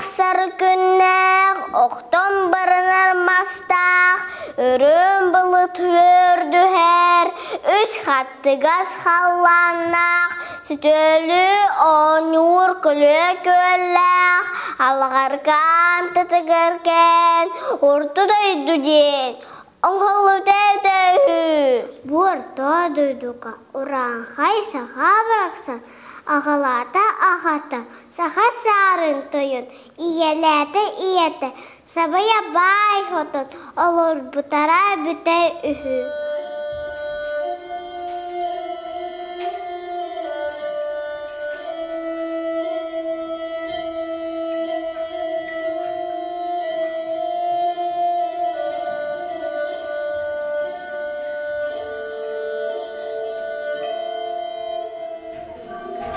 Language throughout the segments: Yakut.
тахсар күннээх, охтон барынар мастаах, үрүҥ былыт үөрдүһэр, үс хаттыгас халлааннаах, сүтүөлүү оонньуур көлүө күөллээх, алҕаркаан тытыгар кээн, урту дойду диэн Оҥоһуллубута эбитэ үһү. Бу орто дойдуга урааҥхай саха барахсан аҕалаата аҕата саха саарын тойон, ийэлээтэ ийэтэ сабайа баай хотон олорбутара эбитэ үһү.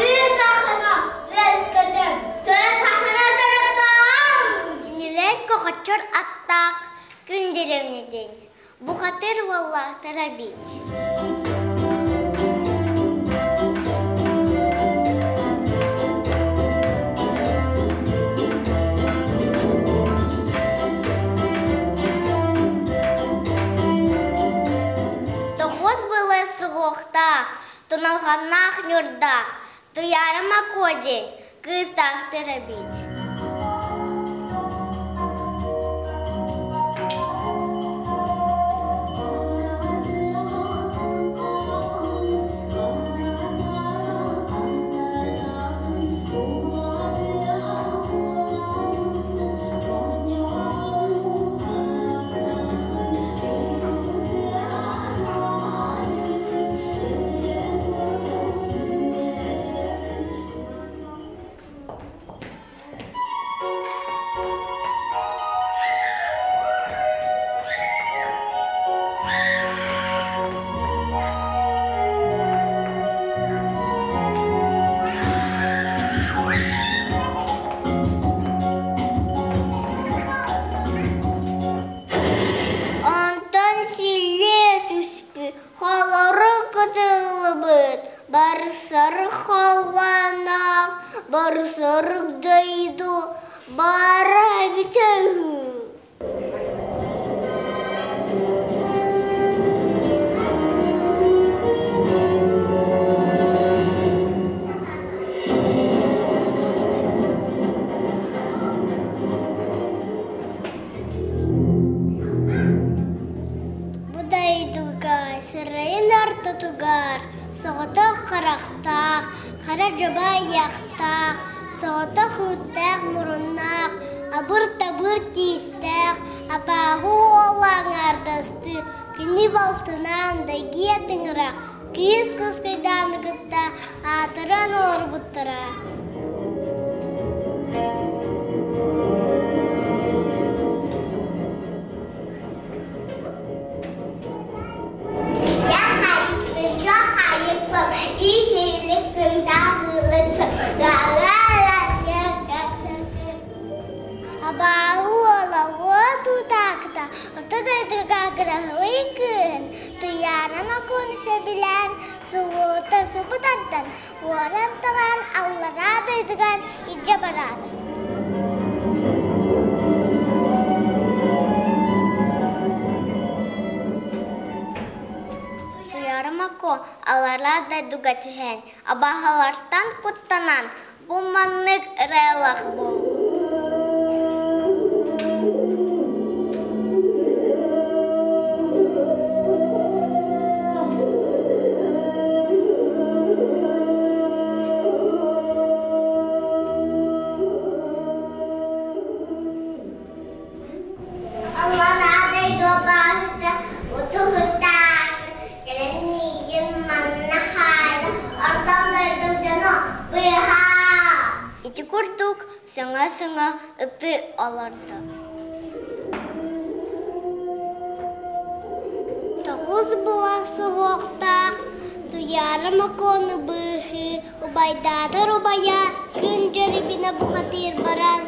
Үс ахына үөскэтим. Төс ахына төрөттөҕүм. Кинилэр кохоччор аттаах күн дьиримнитин Бухатыр уоллаахтара эбит. Тоҕус былыр суһуохтаах, туналҕаннаах ньурдаах, Туйаара Макуо диэн кыыстаахтар эбит. Онтон силлиэ түспүт, холоро кытыллыбыт, барсар халлааннаах, барсар дойду баара эбитэ үһү. Бу дойдуга сырайын ортотугар соҕотох харахтаах, хара дьаба айахтаах, соҕотох үүттээх муруннаах, абыр-табыр тиистээх, абааһы уола аҥаардастыы кини балтынаан дэгиэ тыҥырах кыыс кыскыйдааны кытта аатыран олорбуттара. Я хайыппын, хайыппын, иһиликпин, таһылыкпын, Абааһы уола уот утаакыта, орто дойдуга кыраһылый кыыһын Туйаара Макуону сөбүлээн, суһуоттан субу тардан, уоран-талаан аллараа дойдугар илдьэ бараары. Туйаара Мако аллараа дойдуга түһэн, абааһылартан куттанан, Бу маннык ырыалаах буолбут. Аллараа дойду утуһутаак кэлэн миигин манна хаайда ордон дойдум дьоно быыһаа Ити курдук саҥа-саҥа ытыы олордо. Тоҕус була суһуохтаах Туйаара Макону быыһыы убайдаатар убайа күн дьөрүбүнэ бухатыыр баран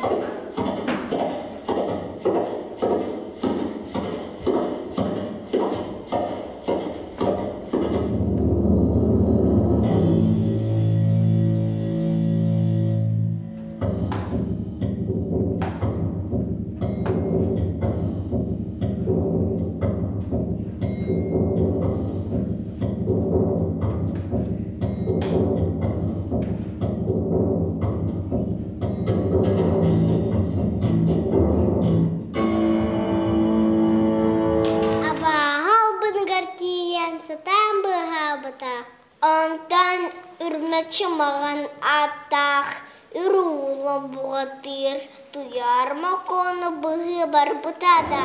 Чымаҕан ааттаах Үруулан бухатыыр Туйаар Мокоону быһыы барбыта да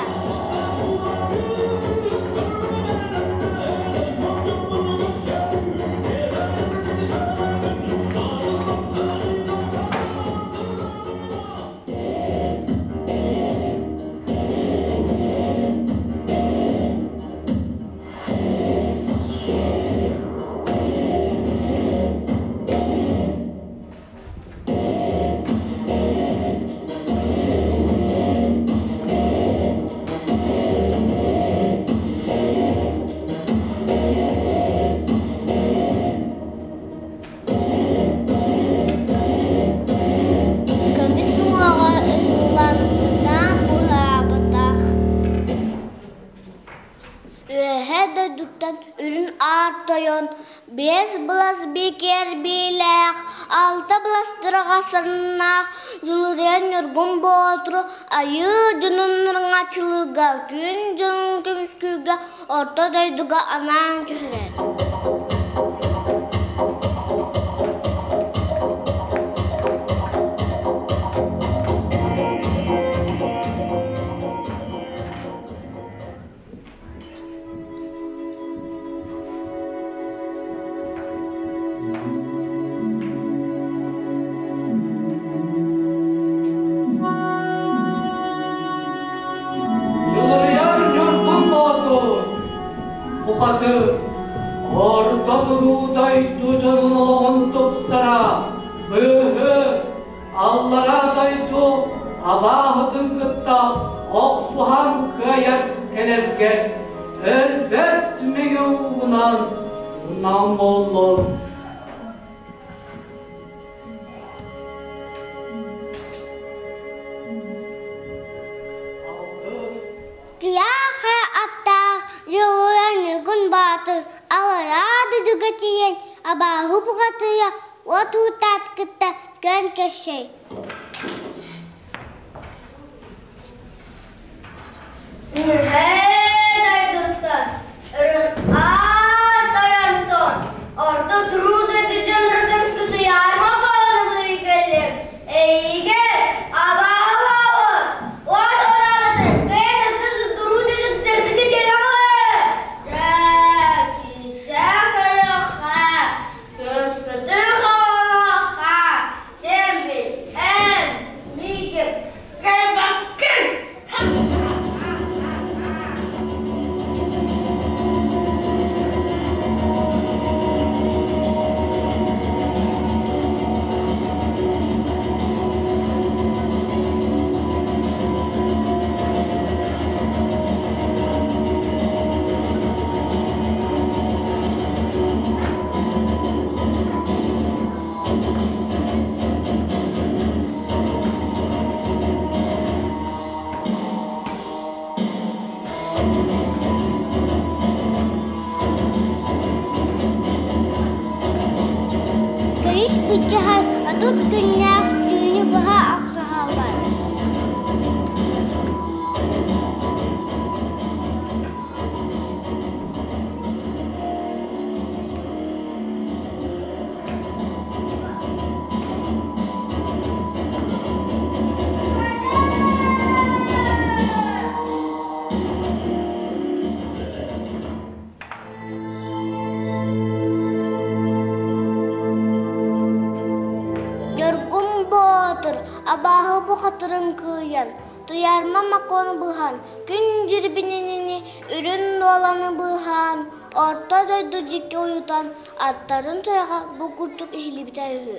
Көмүс уҥуоҕа ыһыллан сатаан быһаабатах. Үөһээ дойдуттан үрүҥ аар тойон биэс былас бикиэр биилээх, алта былас тыраҕасыннаах Дьулуруйан Ньургун Боотуру айыы дьонун ырыҥаччылыырга, күн дьонун көмүскүүргэ орто дойдуга анаан түһэрэр. Дьулуруйар Ньургун Боотур, бухатыр, орто туруу дойду дьонун олоҕун тупсара, быыһы, аллараа дойду абааһытын кытта охсуһан кыайар кэлэргэ өлбөт мэҥэ уугунан нам буоллун. Туйаха аттаах Дьулуруйар Ньургун Боотур аллараа дойдуга тиийэн абааһы бухатыйа уот уутаат кытта күөн көрсөй. Үһээ дойдуттан, өрүн аар тойонтон, орто туруу дойду дьоннору көмүскэ туйаарма буолабый кэллим. Эйигин абааһы буолун, уот ураабытын, кыайан ыссы туруу дойду сырдыгы диэн аҕалыы! Дьэ, киирсэ көрүөххэ, көспүтүн хоруохха, сен эн, миигин кэлбэккин! Көйүс быдьаһар 30 күннээх түүнү быһа охсуһаллар. Ньургун Боотур абааһы бухатырын кыайан, Туйаарма Макону быһан, күн дьирбининини үрүн нуоланы быыһаан, орто дойду дьикки уйутан, аттарын туйаҕа бу курдук иһиллибитэ үһү.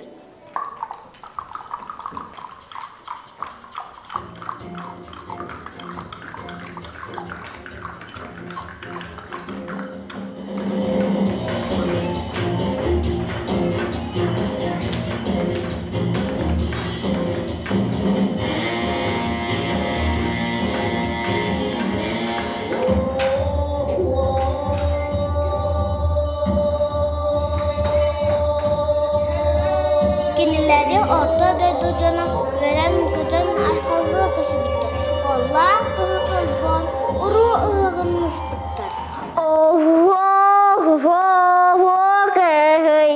Кинилэри орто дойду дьоно үөрэн-көтөн айхаллыы көсүбүттэр, уоллаах кыһы холбоон уруу ыһыаҕын ыспыттар. Оһуо, оһуо, кыһый.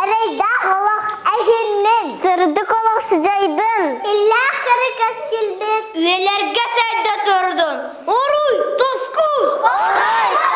Эрэйдээх олох эһиннин. Сырдык олох сыдьайдын. Иллээх кэрэ кэскилбит. Үйэлэргэ сайда турдун. Уруй, туску! Уруй!